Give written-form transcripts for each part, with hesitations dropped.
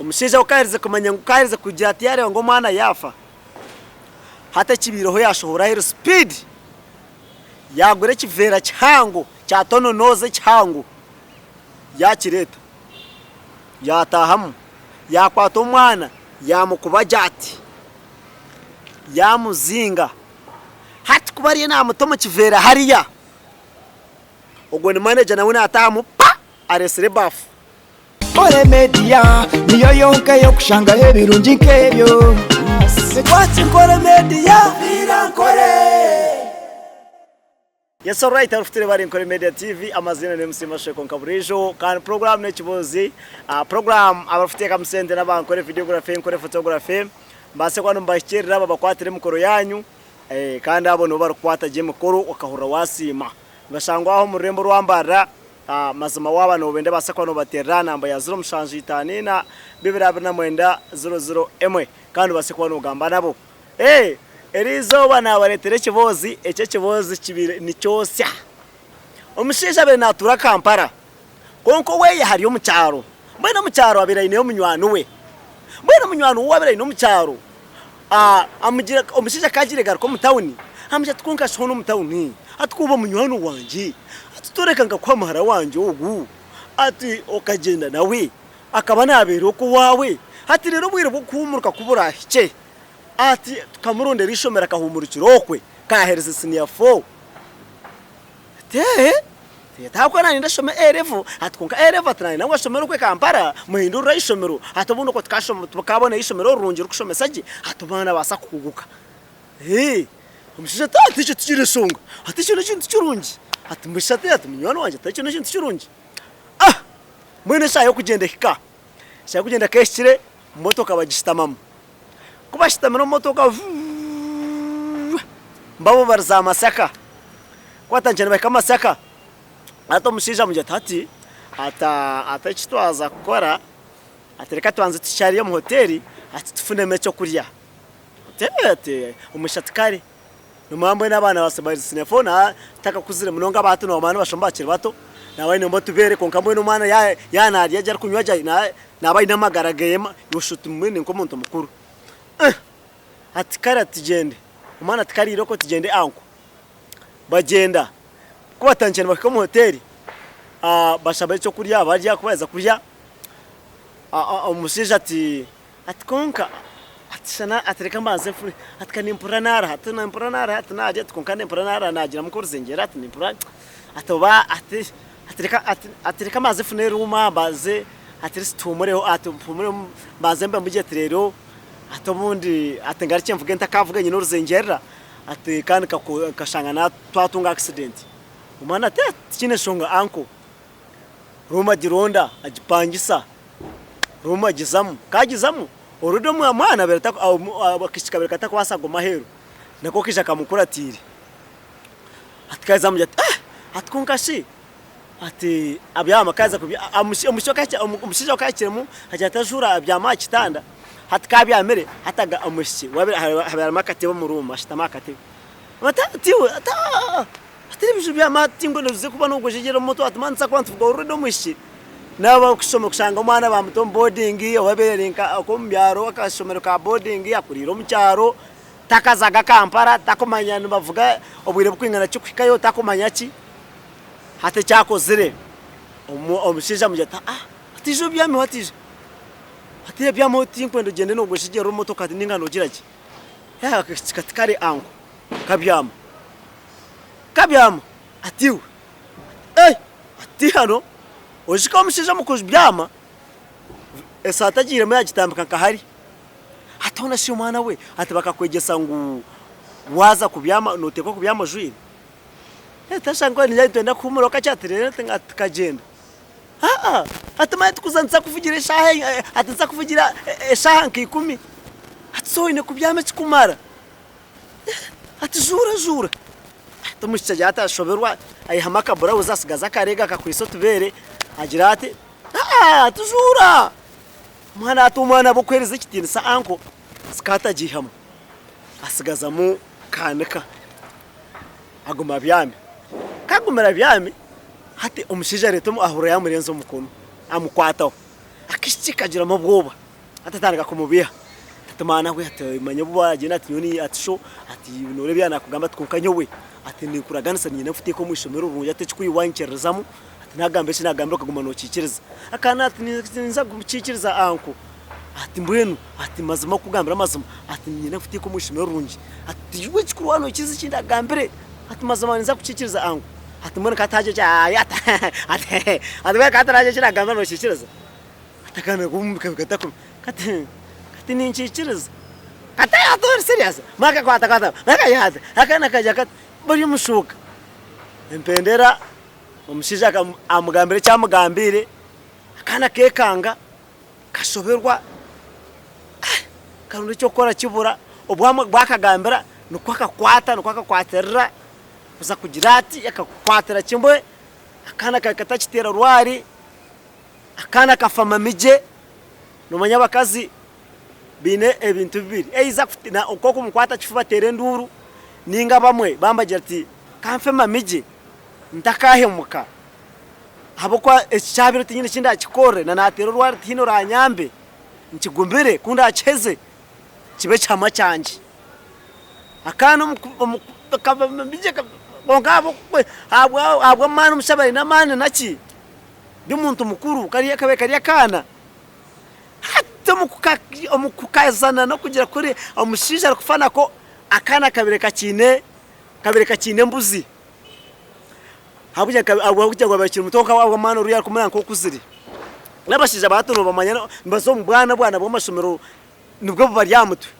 Omushaija ku aherize kumanya ngu, ku aherize kugira ati yaareeba ngu omwana yaafa, hati ekibaireho yaashohora aheeru sipiidi, yaagura ekiveera kihango kya tononoozi ekihango yaakireeta, yaataahamu, yaakwata omwana yaamukuba gye ati, yaamuzinga. Hati ku bariyo naamuta omu kiveera hariya, ogwo ni maneja nawe naataahamu pa! Areetsire ebaafu. Nkore Media niyo yonka ey'okushangaho ebirungi nk'ebyo. Watch Nkore Media. Yes alright arikutureeba ari Nkore Media TV amaziina ni MC Masheko nka buriijo kandi program n'ekibuuzi ah, program abarikuteekamu sente n'aba Nkore Videography, Nkore Photography mbaase kuba nimubahikirira babakwatire emikoro yaanyu eh, kandi abo nibo barikukwata gye emikoro okahurira wasiima. Nibashangwa aho omu rurembo rwa Mbarara Mazima waaba noobenda baasa kuba noobateerera aha namba ya ziro mushanju itaano ina, bibiri abiri na mwenda, ziro ziro emwe kandi obaase kuba noogamba nabo. Ee, eri izooba naabareetera ekiboozi, eki ekiboozi kibaire nikyotsya. Omushaija abaire naatuura Kampala, kwonka oweye hari omu kyaro. Mbwenu omu kyaro abaire aineyo munywani we. Mbwenu munywani we ou abaire aine omu kyaro, amugira, omushaija ku agiire garuka omu tawuni, amugira ati kwonka shi hoona omu tawuni, ati ku oba munywani wangye, ati toreka nkakuha muhara wangye ogu, ati okagyenda nawe, akaba naabeera okwo owaawe, ati reero obwire bw'okuhuumuruka ku buraahikye, ati tukamurondera eishomero akahuumurukira okwe, kaahereza siniya fo. Ati eeh, ati ahabw'okuba naanye ndashoma A level, ati kwonka A level ati naanye nabwo ashomere okwe Kampala, muhindurire eishomero, ati obundi okwo tukashoma tukaabona eishomero rirungi ririkushomesa gye, ati omwana abaasa kuhuguka. Eeh, omushaija ati ati ekyo tikiri nshonga, ati ekyo n'ekintu kirungi, ati mbwenu shi ati munywani wangye ati ekyo n'ekintu kirungi. Ah! Mbwenu eshaaha y'okugyenda ehika, eshaaha y'okugyenda ku ehikire, motoka bagishutamamu. Ku bashutamire omu motoka vuuh mbabo bari za Masaka. Ku batandikire nibahika Masaka, hati omushaija amugira ati hati ati ati eki twaza kukora ati reka tubanze tuhikye hariya omu hoteeri ati tufunemu ekyokurya. Ati ee ati omushaija ati kare. Nomanya mbwenu abaana ba senior four takakuzire munonga aba hati nomanya nibashoma bakiri bato naba aine ngu otubeere kwonka mbwenu omwana yaaba narya gye arikunywa gye naba aine amagara geye noshusha oti mbwenu ni nk'omuntu mukuru. Ati kare ati tugyende, omwana ati kare irooko tugyende anko. Bagyenda, ku batandikire nibahika omu hoteeri bashaba ekyokurya barya ku baheza kurya omushaija ati Ati kwonka ati shana ati reka mbanze nfune ati ka nimpurira naaruha ati nimpurira naaruha ati naarya ati kwonka nimpurira naaruha naagiramu nk'oruzengyera ati nimpurira ati oba ati ati reka ati ati reka mbanze nfune eruumu aha mbanze at least mpumureho ati mpumuremu mbanze mbe mbugye ati reero ati obundi ati ngarukye nvuge ntakaavuga nyine oruzengyerera ati kandi nkashanga na twatunga accident. Omwana ati tikiine nshonga uncle. Ruumu agironda agipangisa. Ruumu agizamu, ku agizamu already omwana abaire akaishiki kabaire katakubaasa kuguma aheeru nako kaija kamukuratiire. Hati kaija kamugira ati eh ati kwonka shi ati abyama kaaheza omushaija ku ahikiremu agira ati ajuura abyama aha kitanda, hati ku abyamire hati omwishiki we habaire harimu akatebe omu ruumu ashutami aha katebe ati ati iwe ati aa. Hati ebiju byama hati timbwine oze kuba nogwejegyera omu motoka ati mani nituza kuba nituvuga already omwishiki naaba okushoma kushanga omwana bamuta omu boarding oba abeere nka omu byaro akashomero ka boarding akuriire omu kyaro takazaga Kampala takumanya nibavuga obwire bukwingana ki kuhikayo takumanya ki hati eki akozire omushaija amugira ati ah hati ija obyame hati ija hati obyame tinkwenda ogyende nogwejegyera omu motoka ninga nogira ki akashiki kati kare anko kabyama. Kabyama ati iwe ati ati hano oshika omushaija omu kubyama esaati agiiremu yagitambika nka hari ati hoona shi omwana we ati bakakwegyesa ngu waaza kubyama nooteekwa kubyama ojwaire? Tashanga nitwenda kuhuumura kakye ati reero tukagyenda aa ati manya tikuza nituza kuvugira eshaaha ati nituza kuvugira eshaaha nka ikumi ati so oine kubyama ekikumara. Ati juura juura. Ati omwishiki agira ati ashoberwa aihamu akaburawuzi atsigaza akarega kakwaitse otubeere agira ati aa ati juura. Omwana ati omwana ahabw'okuheereza ekitiinisa anko sikaati agiihamu atsigazamu kaanika aguma abyami. Ku agumire abyami hati omushaija areeta ahurira yaamurenza omukono amukwataho. Akaishiki kagiramu obwoba. Hati atandika kumubiiha ati maana we ati manya obu wagyenda ati nyowe ati sho ati noreeba ebi nakugamba ati kwonka nyowe ati ninkuraganisa niinyenda nkuteeke omu ishomero rirungi ati ekikuru wanyikiririzamu ati nagamba eki nagambire okaguma nokikiriza. Akaana ati ninza kukikiriza anko ati mbwenu ati mazima kukugambira amazima ati niinyenda nkuteeke omu ishomero rirungi ati iwe ekikuru waaba noikiriza eki ndagambire ati mazima ninza kukikiriza anko ati mbwenu ka tihagira eki ati mbwenu ka tihagira eki nagambire nokikiriza. Atakaana kati kati ninkikiriza kati ati ori serious maka kwata maka yaza akaana kagira kati bari omushuuka empendera omushaija amugambira eki amugambiire akaana kekanga kashoberwa karonda ekyokukora kibura obu akagambira nikwo akakwata nikwo akakwatirira kuza kugira ati akakwatira kimwe akaana katakiteera rwari. Akaana kafa mamigye, nomanya abakazi baine ebintu bibiri, either nk'okumukwata kifuba ateera enduuru ninga abamwe bambagira ati kanfe mamigye ntakahemuka ahabw'okuba eki kyabaire tinyine eki ndakikorere na nateera orwari tihaine oranyambe nkigumire ku ndakiheze kibe ekihama kyangye. Akaana kafa mamigye kwonka ahabw'amaani omushaija aine amaani naki. By'omuntu mukuru kariya kabaire kari akaana. Hati omu kukazana n'okugira kuri omushaija arikufa nako akaana kabaire kakiine kabaire kakiine embuzi. Ahabw'okugira ngu abaire akiri muto kwonka ahabw'amaani oriya arikumureba nk'okuzire. N'abashaija ba hati nobamanya nibaza omu bwana obwana bw'amashomero nibwo bubari aha mutwe.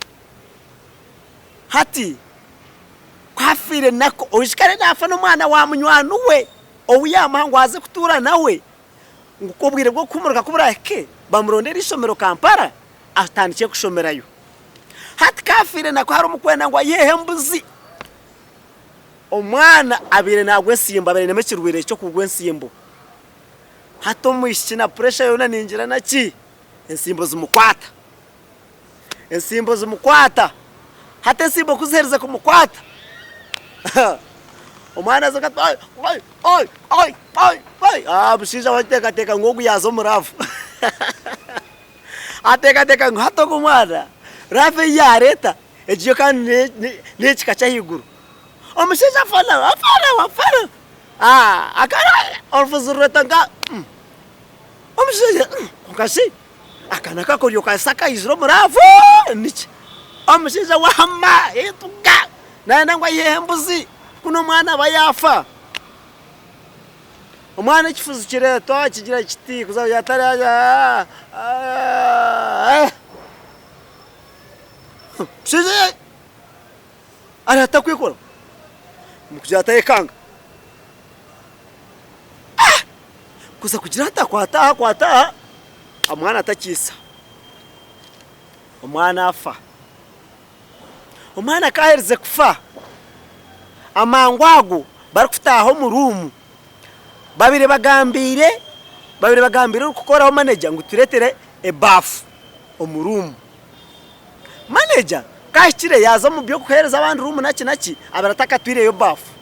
Hati ku afiire nako oijukye ariyo naafa n'omwana wa munywani we. Ou yaamuha ngu aze kutuura nawe, ngu ku obwire bw'okuhuumurika ku buraahike, bamurondere eishomero Kampala atandikye kushomerayo. Hati ka afiire nako hariho omukwenda ngu ayiheho embuzi. Omwana abaire naagwa ensimbo, abaire ainemu ekirwaire ky'okugwa ensimbo. Hati omwishiki na puresha yoona ningira naki, ensimbo zimukwata. Ensimbo zimukwata. Hati ensimbo ku ziherize kumukwata, omwana aza ati oi oi oi oi oi oi ah omushaija we ateekateeka ngu ogu yaaza omu raavu. Ateekateeka ngu hati ogu omwana raavu ei yaareeta egi yo kandi n'ey'ekika ky'ahaiguru. Omushaija afana afana afana ah akaba orufuzi rureta nka omushaija kwonka shi. Aka n'akakoryo kasya kaizire omu raavu niki? Omushaija wahama etuga nayenda ngu ayiheho embuzi kunu omwana aba yaafa. Omwana ekifuzi kireetwa kigira kiti kuza kugira Omushaija ari atakwekora omu kugira atayekanga. Kuza kugira ati akwata aha akwata aha omwana atakiisa, omwana afa. Omwana ku aherize kufa, amangu ago barikutaaha omu ruumu babaire bagambiire babaire bagambiire orikukoraho maneja ngu tureetere ebaafu omu ruumu. Maneja ku ahikire yaaza omu by'okuheereza abandi ruumu naki naki abaire atakatwireyo baafu.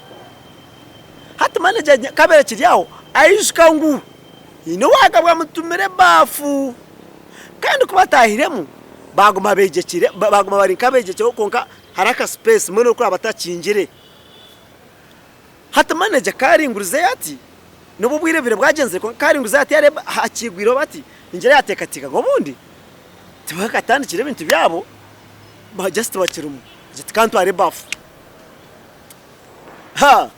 Hati maneja ku abaire akiri aho aijuka ngu haine owaakaba amutumire ebaafu. Kandi ku bataahiremu baaguma beegyekire baaguma bari nk'abeegyekireho kwonka hariho akasipeesi mbwenu orikureeba batakingire. Hati maneja ku aringurizeyo ati, n'obu obwire bubaire bwagyenzire kwonka ku aringurizeyo ati yareeba hakiigwireho bati, ningira yaateekateeka ngu obundi tibakatandikire ebintu byabo just bakirimu, ati ka ntware ebaafu. Ha!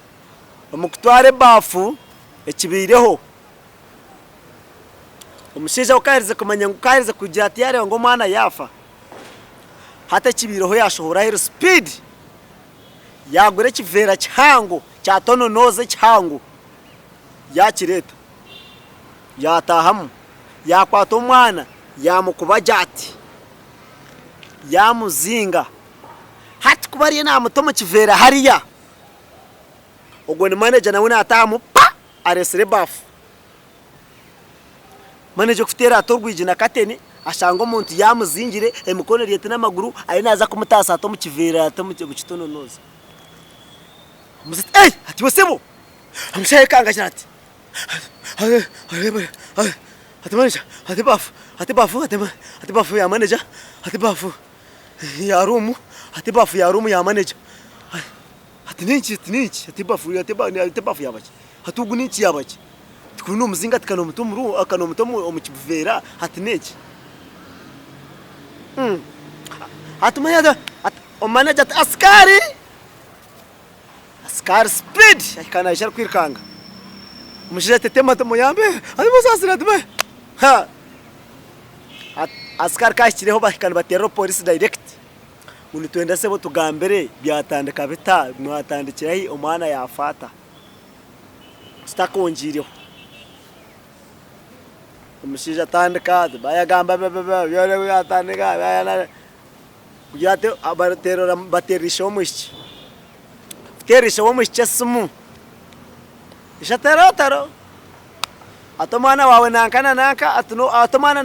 Omu kutwara ebaafu ekibaireho, omushaija ku aherize kumanya ngu ku aherize kugira ati yaareeba ngu omwana yaafa, hati ekibaireho yaashohora aheeru sipiidi, yaagura ekiveera kihango kya tononooza ekihango yaakireeta, yaataahamu, yaakwata omwana yaamukuba gye ati, yaamuzinga. Hati ku bariyo naamuta omu kiveera hariya, ogwo ni maneja nawe naataahamu pa! Areetsire ebaafu. Maneja okuteera ati orwigi na kateni, ashanga omuntu yaamuzingire, emikono eri eti n'amaguru, ariyo naaza kumutaasa ati omu kiveera ati omu kitononoozi. Amubuuza ati, Ei! Ati iwe sebo! Omushaija ayekanga agira ati, Ati manager, ati baafu, ati baafu, ati ati baafu ya manager, ati baafu ya room, ati baafu ya room ya manager. Ati n'enki, ati n'enki, ati baafu, ati ba ati baafu yaaba ki? Ati ogu n'enki yaaba ki? Ati kuri n'omuzinga ati kanomuta omu room, kanomuta omu kiveera, ati n'enki? Ati manya ati manager ati askari! Askari speed ahika naija arikwirukanga. Omushaija atetema ati muyambe ati musaasire ati me ha Askari ku ahikireho bahika nibateerera polisi direct ngu nitwenda sebo otugambire byatandika bita, mwatandikira hi, omwana yaafa ata? Tutakongiireho. Omushaija atandika ati bayagamba atandika kugira ati bateerera ishe w'omwishiki. Kuteerera ishe w'omwishiki esimu, ishe ati taro taro, ati omwana waawe nanka na nanka, ati omwana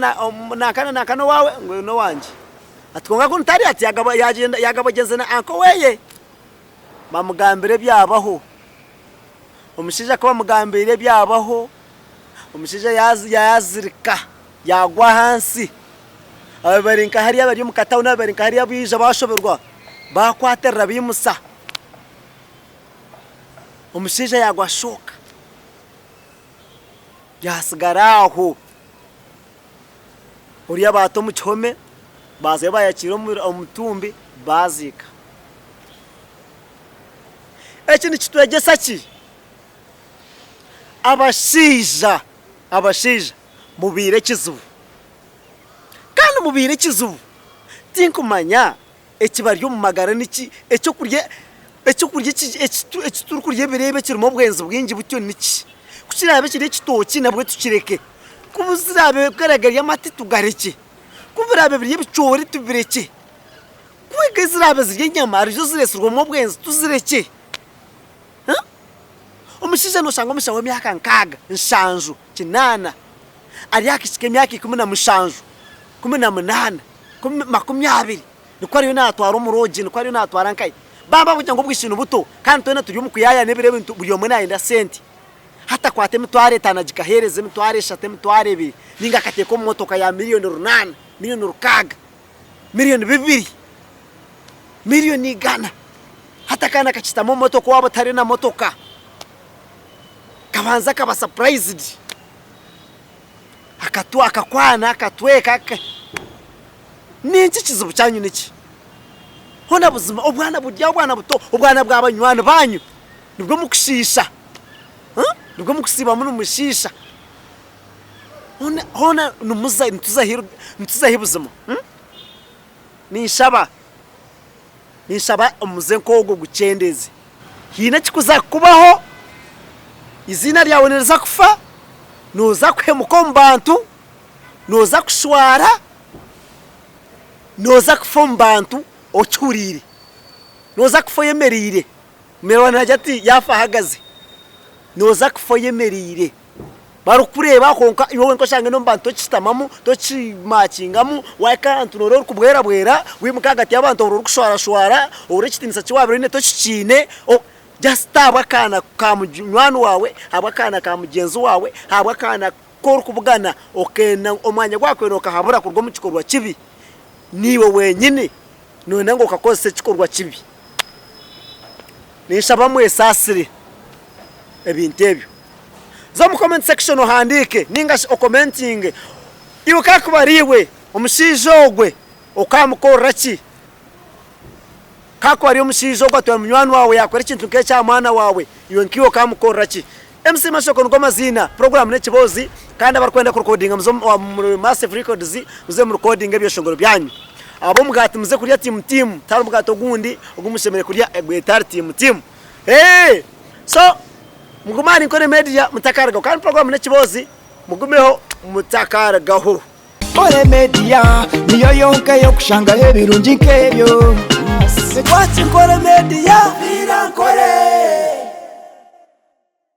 nanka na nanka n'owaawe? Ngu n'owangye. Ati kwonka kunu tari ati yaagaba na anko weeye. Bamugambira ebyabaho. Omushaija ku bamugambiire ebyabaho, omushaija yaazirika yaagwa ahansi. Aba bari nka hariya bari omu katawuni aba bari nka hariya baija bashoberwa bakwatirira baimutsya. Omushaija yaagwa shock yaatsigara aho. Oriya baata omu kihome baazayo baayakiira omutumbi baaziika. Eki nikitwegyesa ki? Abashaija abashaija mubaire ekizibu. Kandi mubaire ekizibu. Tinkumanya ekibari omu magara niki, ekyokurya ekyokurya eki turikurya ebiro ebi ekirimu obwenzi bwingi butyo niki? Ku kiraabe kiri ekitookye nabwo tukireke, ku ziraabe gari amate tugarekye, ku biraabe biri ebicoori tubirekye, ku ziraabe ziri enyama arizo zireetsirwemu obwenzi tuzirekye. Omushaija noshanga omushaija w'emyaka nkaaga, nshanju, kinaana ari aha kaishiki k'emyaka 17, 18, 20 nikwo ariyo naatwara omu roogi, nikwo ariyo naatwara nkahi. Baaba bakugira ngu obwishiki ni buto kandi twena turi omu kuyaayana ebiro ebi buri omwe naayenda sente. Hati akwata emitwaro etaano agikaheereza, emitwaro eshatu, emitwaro ebiri nainga akateeka omu motoka ya miriyoni runaana, miriyoni rukaaga, miriyoni bibiri, miriyoni igana. Hati akaana kakishutama omu motoka owaabo tihariyo na motoka. Kabanza kaba surprised. Akatwa akakwana akatweka aka N'enki ekizibu kyanyu niki? Hoona buzima obwana buri aho obwana buto, obwana bwa banywani banyu nibwo mukushiisha, nibwo mukusiibamu nimushiisha. Hoona hoona nimuza nituza hi nituza hi buzima? Ninshaba ninshaba omuze nk'ogwo gukyendeeze. Haine ekikuza kukubaho, eiziina ryawe niriza kufa, nooza kuhemuka omu bantu, nooza kushwara, nooza kufa omu bantu okihuriire, nooza kufa oyemereire. Omunyarwanda naagira ati yaafa ahagaze. Nooza kufa oyemereire. Barikukureeba kwonka iwe wenka oshange n'omu bantu tokishutamamu, tokimakingamu, waahika ahantu nooreeba orikubwerabwera, waimuka ahagati y'abantu ohurira orikushwarashwara, ohurira ekitiinisa ki waabaire oine tokikiine, just ahabw'akaana ka munywani waawe, ahabw'akaana ka mugyenzi waawe, ahabw'akaana ku orikubugana okenda omwanya gwawe kwenda okahabura kuruga omu kikorwa kibi, naiwe wenyini noyenda ngu okakozesa ekikorwa kibi. Ninshaba mwesaasire ebintu ebyo. Za omu comment section ohandiike ninga shi okomentinge iwe kakuba ari iwe omushaija ogwe okamukorera ki? Kakuba ari omushaija ogwo atwire munywani waawe yaakora ekintu nk'ekyo aha mwana waawe, iwe nkaiwe okaamukorera ki? MC Mashoko nigo maziina, puroguraamu n'ekiboozi kandi abarikwenda kurikodinga muze omuri Massive Records muze murikodinge ebyeshongoro byanyu. Ab'omugaati muze kurya tiimu tiimu, tihariho mugaati ogundi ogu mushemereire kurya ogutari tiimu tiimu. Eeh! So mugume ahari Nkore Media mutakarugaho kandi puroguraamu n'ekiboozi mugumeho mutakarugaho. Nkore Media niyo yonka ey'okushangaho ebirungi nk'ebyo. Waaki Nkore Media. Nkore.